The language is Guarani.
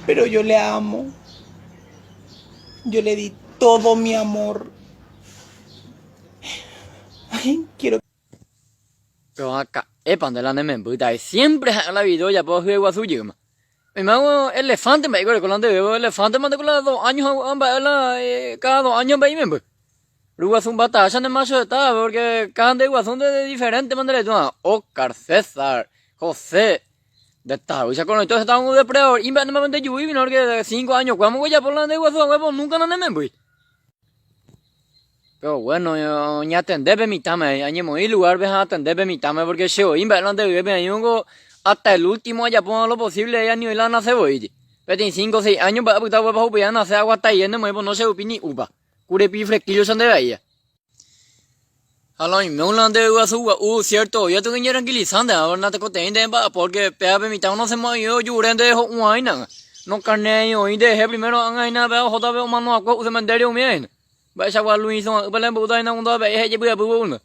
Pero yo le amo. Yo le di todo mi amor. Ay, quiero Pero aka'épa nde la ne membýta siempre ha'e la video ojapo hyeguasu jeýma. Oimévo elefante mba'e oguereko la nde vévo elefante mante ko la dos años ha mba'e la cada dos años mba'e imemby. Ryguasu mbataháicha ne macho heta porque cada nde ryguasu nde diferente mante reitúva Oscar, César, José. Nde tavýicha ko'ẽrõite osẽta un depredador imba'e ne mba'e ndejuvýi porque cinco años kuéra ojapo la nde ryguasu hague po nunca nanemembýi. Pero bueno, ñatende pe mitãme, añemoĩ lugar-pe ha atende pe mitãme porque che voi mba'e la ndevyvépe aĩ niko hasta el último ajapóva lo posible ani oĩ la nase voi. Peteĩ cinco, seis años mba'e apyta upépa upéi anase aguata rire nemoĩ pono che rupi ni upa. Kurepi fresquillo che ndevaíva. Ha la oime la nde guasu gua'u cierto día tuve ñetranquilizante ha natekotevẽi nde mba'apo porque péva pe mitã onosemo'ãi ojure nde ho'u'ãina. Nokarneái oĩ nderehe primero ág̃a hína péva ohóta pe omano akue cementerio umíva hína. Mba'eichagua Luisõ pele mbo'úta hína kunda pe'e jepy'apy gua'únte.